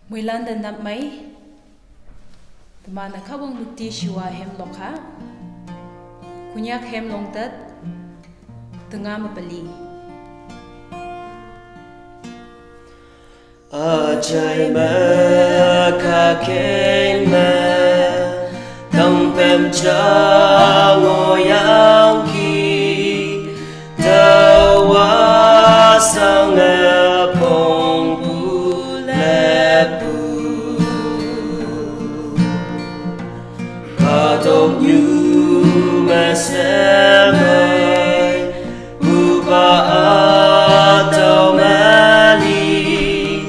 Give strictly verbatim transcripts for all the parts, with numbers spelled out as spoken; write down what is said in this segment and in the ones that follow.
Muilanda napmei, teman-a Kahwang mukti shiwa hymn lokha, Konyak hymn lungtat, tengama pali. Achai me kakeng me, tangpem chang o yang ki, tawa sang e pong bu le bu. Katok nyu me semai, upa atau mali,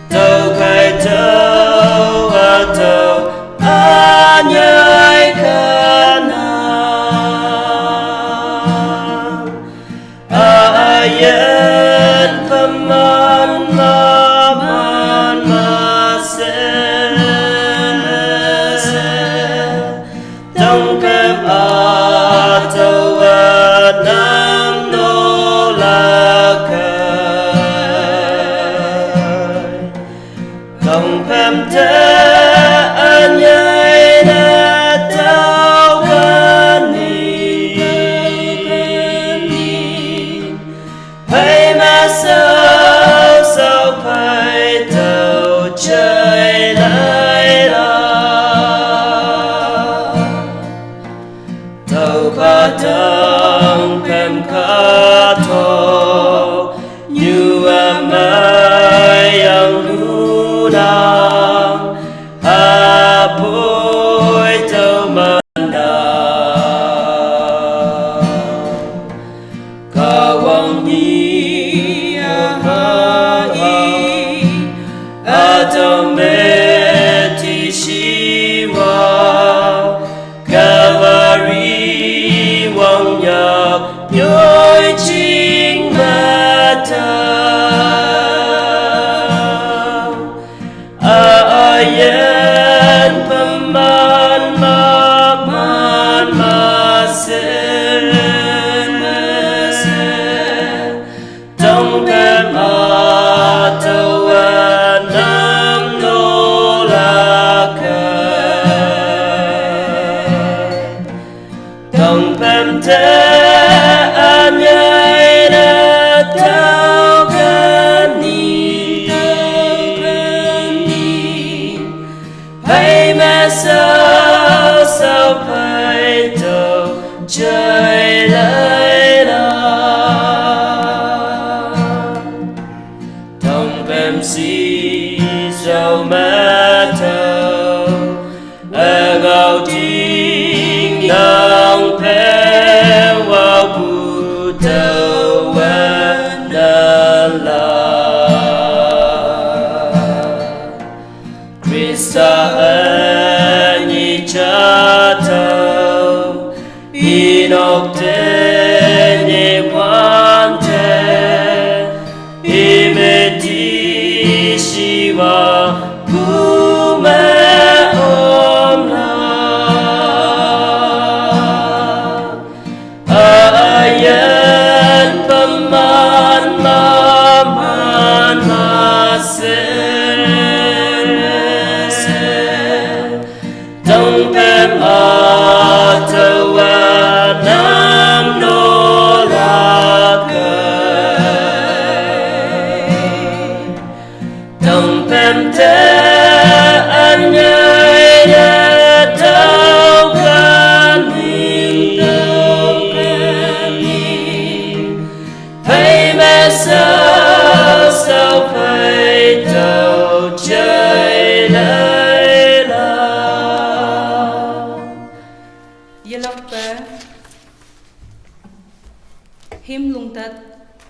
tau kai tau atau anyai kana. Ayen peman maman masen, tangpem atau anam nolakai. Tangpem te anyai na tau kani. Pei ma sau sau pei tau chai lai la. Tau pa tangpem kato, nyu amai yang nuna, apoi tau mana. Kahwang ni amai, atau meti shiwa, Kalvari wang yak nyoi ching mata. Ayen peman maman masen, tangpem atau anam nolakai. Tangpem te anyai na tau kani. Pei ma sau sau pei tau chai lai la. Tangpem si sau ma tau, angau ting yang pem wau bu tau wan dan la. Krista anyi cha tau, inok te nye wan te, imeti shiwa kuma om la. Ayen peman maman masen, tangpem atau anam nolakai. Tangpem te anyai na tau kani. Pei ma sau sau pei tau chai lai la. Yelakpe hymn lungtat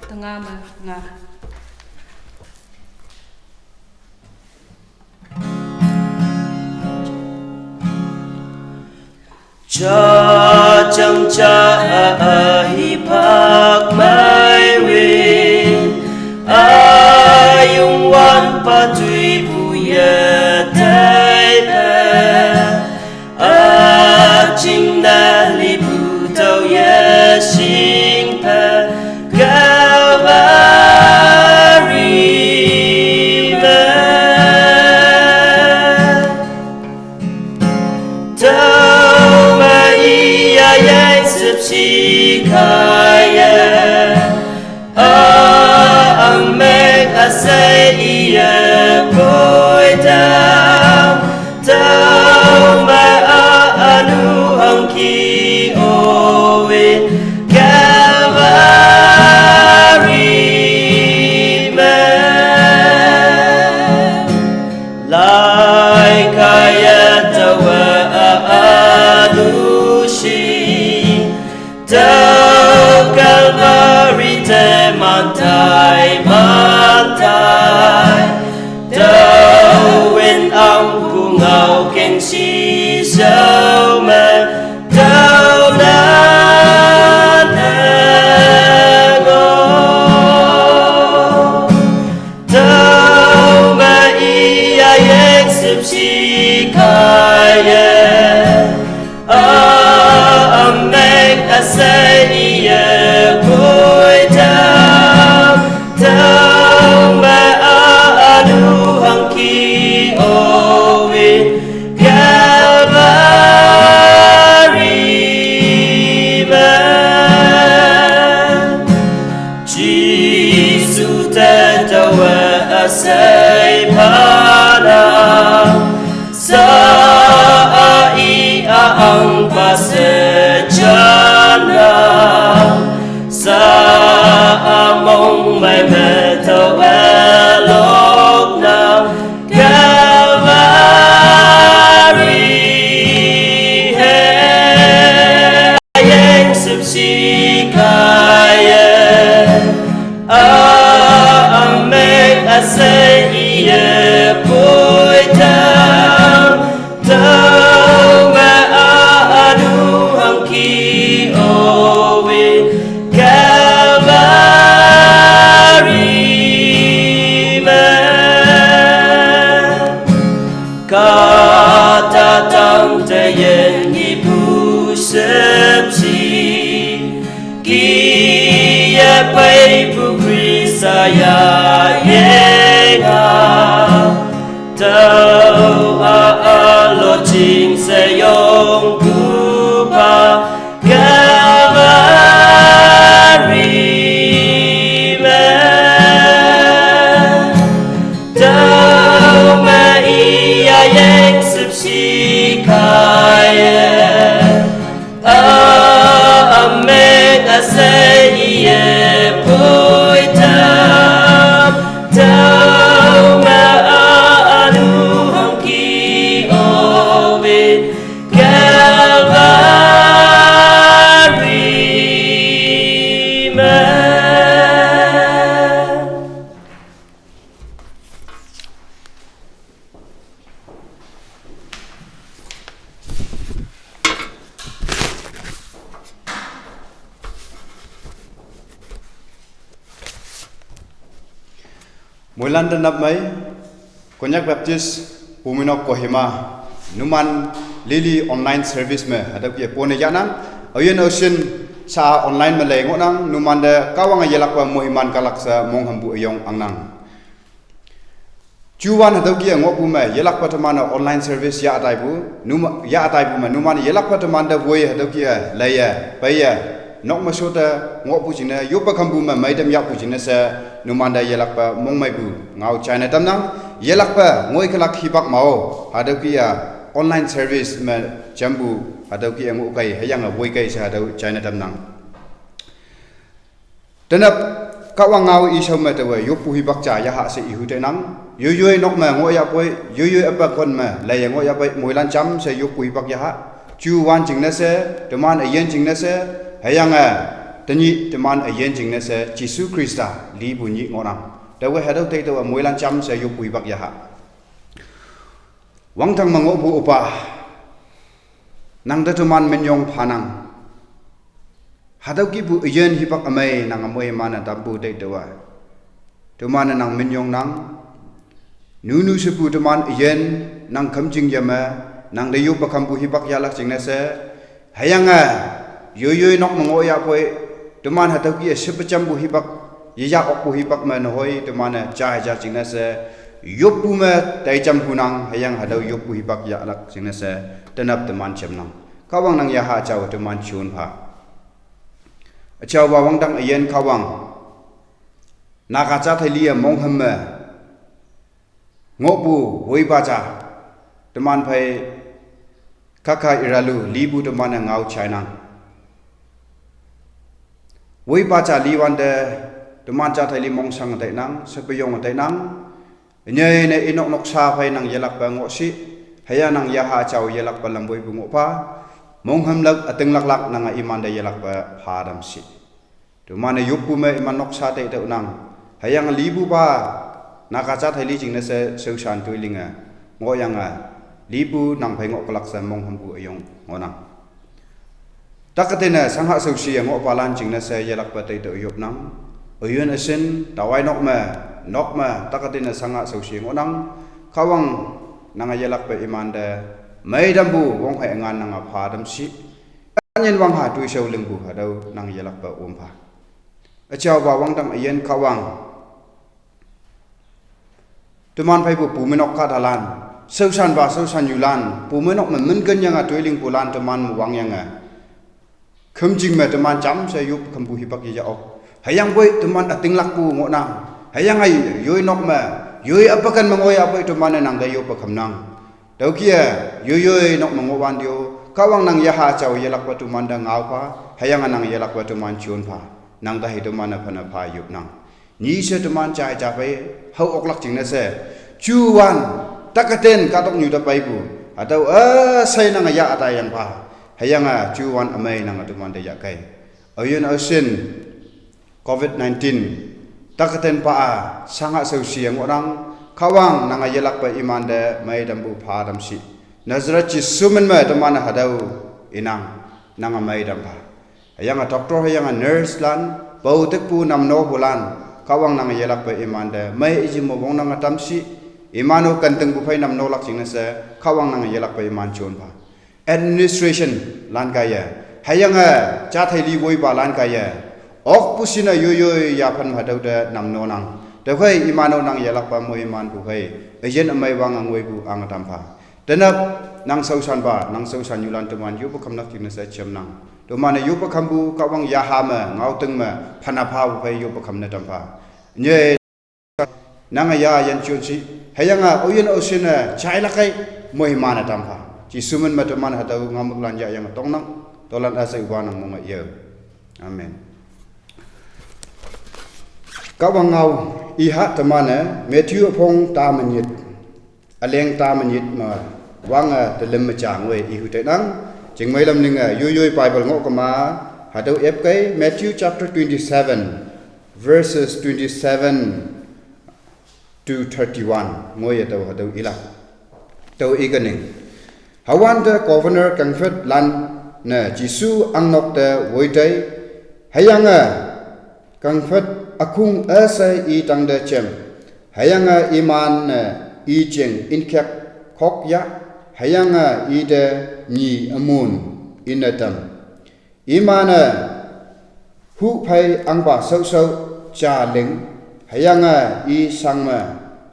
tengama nga. Cha chang cha a hi pak mai win, ayung wan pa tui pu ye tai pe. Aching na li bu tau ye shing pe Kalvari me. Shikaya, a amek asai iya poitang, tau ma a anu hangki owin Calvary ma. Lai kaya tawa a alushi, tau Calvary te mantai, mantai. Tau win ang kungau keng si sau ma, tau na na ngo. Tau ma iya yang sip si kaya. A amek asai iya poitang. Tau ma a anu hangki owin Calvary ma. Jisu tatawa asai pana. Sa a i a ang pasajana. Sa a mong mai metawa lokna. Calvary he. Yang sip si kaya. A amek asai iya poitang. Tau ma a anu hangki owin Calvary ma. Kata tang te yen ni pusep si. Kia pai pu Krista ya yenga. Tau a a lo ching se yong kupa Calvary ma. Tau ma iya yang sip si kaya. A amek asai iya poitang. Tau ma a anu hangki owin Calvary ma. Moilan da nap mai, Konyak Baptist, Puminok Kohima, numan lili online service me, hadap ye pone yanang, ayen ocean sa online me lay ngonang, numan da kawang yelak pa mohiman kalak sa mong hambu ayong angnang. Chuwan hadau ki ngoh pu me, yelak pa teman online service ya atai pu, numa, ya atai pu me, numan yelak pa teman da woi hadau ki laya, paya, nok ma sota ngoh pu jine, yopa kambu me, maidam ya pu jine se, numan da yelak pa mong mai pu, ngau China tamnang, yelak pa ngoi kalak hibak mau, hadau ki online service me, jambu, hadau ki ngoh kai, hayang woi kai se hadau China tamnang. Tenap kawang ngau i sau me tewe, yopu hibak cha yaha se ihu tenang. Yoyoi nok me ngoh ya poi, yoyoi apa kon me, laya ngoh ya poi, moilan cham se yopu hibak yaha. Chuwan jingne se, teman ayen jingne se, hayang a, tenyi teman ayen jingne se, Jisu Krista, li bu nyi ngonang. Tewe hadau te tewe, moilan cham se yopu hibak yaha. Wangtang mangoh bu upa. Nang da teman menyong panang. Hadau ki bu ayen hibak amai nang amoi mana tampu te tewa. Teman nang menyong nang. Nunu sepu teman ayen nang kamjing yama. Nang da yopa kampu hibak yalak jingne se. Hayang a, yoyoi nok mangoh ya poi, teman hadau ki sepecham bu hibak, yeyak ok bu hibak ma nahoi, teman a cha ja jingne se, yopu ma tai cham punang, hayang hadau yopu hibak yalak jingne se, tenap teman cham nang. Kawang nang yaha chau teman chun pha. Achaoba wangdang ayin Kahwang, Naga jat hei liya mongham me ngohpu woipa ja, teman phei kaka iralu lipu teman-e ngao jainang. Woipa ja liwante, teman jat hei li mongshang tainang, sepeyong tainang. Nyei ne inok noksa phei nang yelakpe ngoh shi, hüyange nang yaha jao yelakpe lampoipu ngoh pha, mongham lak ütinglak lak nange imante yelakpe pha tam shi. Teman-e yoppu me iman noksa tei tüonang. Hüyange lipupa, Naga jat hei li jingne she shaoshan toi linge ngohyange, lipu nang phei ngoh kelak she monghampu üyong ngohnang. Takatene shangha shaoshi ngohpalan jingne she yelakpe tei tüo yopnang. Üyin üshin, tawai nok me, nok me, takatene shangha shaoshi ngohnang. Kahwang, nange yelakpe imante meitampu wong hei üngan nange pha tam shi. Anyin wangha toishao lingpu hatüo nang yelakpe om pha. Achaopa wangdang üyin Kahwang, teman pheipu pumeinok kahtalan, shaoshanpa shaoshan yulan, pumeinok me minken yange toi lingpulan teman me wangyange, khümjing me teman jamshe yop khampu hipak yeya ok. Hüyangpoi teman ütinglakpu ngohnang. Hüyange yoi nok me, yoi üpaken me ngoiyapoi teman-e nangte yoppe khamnang. Tüokih-e, yoi yoi nok me ngohwante-o, Kahwang nang yaha jao yelakpe temante ngao pha, hüyange nang yelakpe teman jon pha. Nangte hei teman-e phane pha yopnang. Nyi she teman jai ja phei, hao oklak jingne she, juwan, takaten kahtoknyu te peipu, hatüo üshei nange yah üta yang pha. Hüyange juwan ümei nange temante yahkei. Üyin üshin, covid nineteen, takatenpa-a shangha shaoshi ngohnang. Kahwang nange yelakpe imante meitampu pha tam shi. Nazareth Jesu min me teman hatüo inang, nange meitam pha. Hüyange doctor hüyange nurse lan, pao tikpu namnopulan, Kahwang nange yelakpe imante mei iji me wong nange tam shi. Iman-o kentingpu phei namnolak jingne she, Kahwang nange yelakpe iman jon pha. Administration lan kaiye, hüyange jat hei li woipalan kaiye, okpu shinne yoi yoi yaphan hatüo te namnonang. Tüokhei iman-o nang yelakpa moimanpu phei, üyin ümei wange ngoipu ange tam pha. Tenap, nang shaoshanpa, nang shaoshan yulan teman yoppe khamlak jingne she jamnang. Teman-e yoppe khampu Kahwang yaha me, ngaoting me, phane phapu phei yoppe khamne tam pha. Nyei, nange ya yan jon shi, hüyange üyin üshin-e jailak kei, moiman-e tam pha. Jesu min me teman hatüo ngaomüklan yahyange tongnang, tüolan üshei üwanang monge yao. Amen. Kahwang ngao, iha teman-e Matthew üpong ta me nyit, üleng ta me nyit me, wange telim me ja ngoi ihu tainang. Jingmei lam linge yoi yoi Bible ngoh kema, hatüo epkei Matthew chapter twenty-seven, verses twenty-seven to thirty-one ngoiye tüo hatüo ilak. Tüo ikening, hüwante governor kangphet lan-e Jesu angnok te woi tei, hüyange kangphet ükhung üshei i tangte jem, hüyange iman-e i jing inkhek khok ya, hüyange ite nyi ümon inne tam. Iman-e huphei ahngpa shaoshao ja ling, hüyange i shang me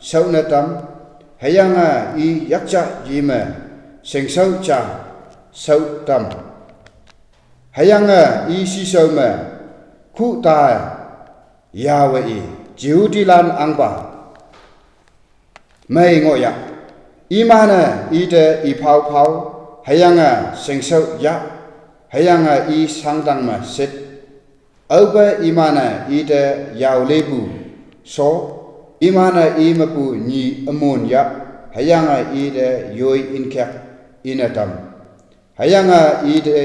shaone tam, hüyange i yakja yi me shingshao ja shao tam, hüyange i shishao me khuh ta yawe i, Jehudilan ahngpa mei ngoh ya. Iman-e ite iphao phao, hüyange shingshao ya, hüyange i shangdang me shit. Aope iman-e ite yaolepu sho, iman-e i mepu nyi ümon ya, hüyange ite yoi inkhek inne tam. Hüyange ite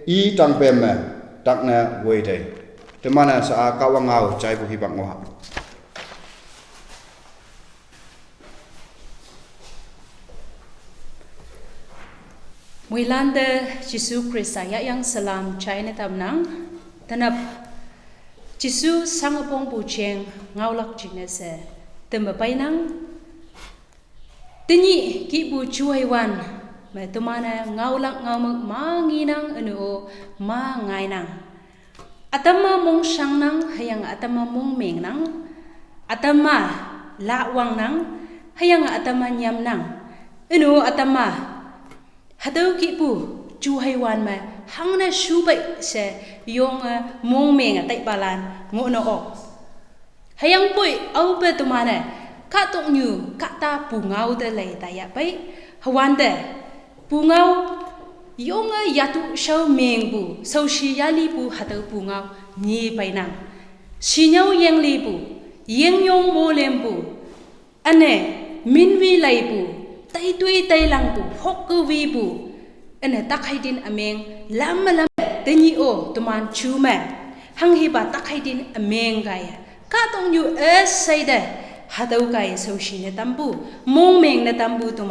i tangpem me takne woi tei. Teman-e sha-a Kahwang ngao jaipu hipak ngoh ha. Moilante Jesu Khrista yahyang salam jaine tamnang. Tenap, Jesu shang üpongpu jeng ngaolak jingne she teme peinang. Tenyih kihpu juiwan me teman-e ngaolak ngaomük ma ngenang üne-o ma ngainang. Ütam-a mongshangnang, hüyange ütam-a mongmengnang. Ütam-a lawangnang, hüyange ütam-a nyamnang. Üne-o ütam-a hatüo kihpu Ju heiwan me hangne shubei she yonge mongmenge taipalan ngohne ok. Hüyangpoi aope teman-e kahtoknyu kahta pungao te lei tayahpei. Hüwante pungao yonge yatu shao mengpu, shaoshi yalipu hatüo pungao nyi peinang. Shinyao yenglipu, yengyong molempu, üne minwi laipu, taitoi tailangpu, hokkewipu, üne takheitin ümeng lam me lam tenyih-o teman ju me hanghipa takheitin ümeng kaiye kahtoknyu üsheite hatüo kaiye shaoshi ne tampu, mongmeng ne tampu tong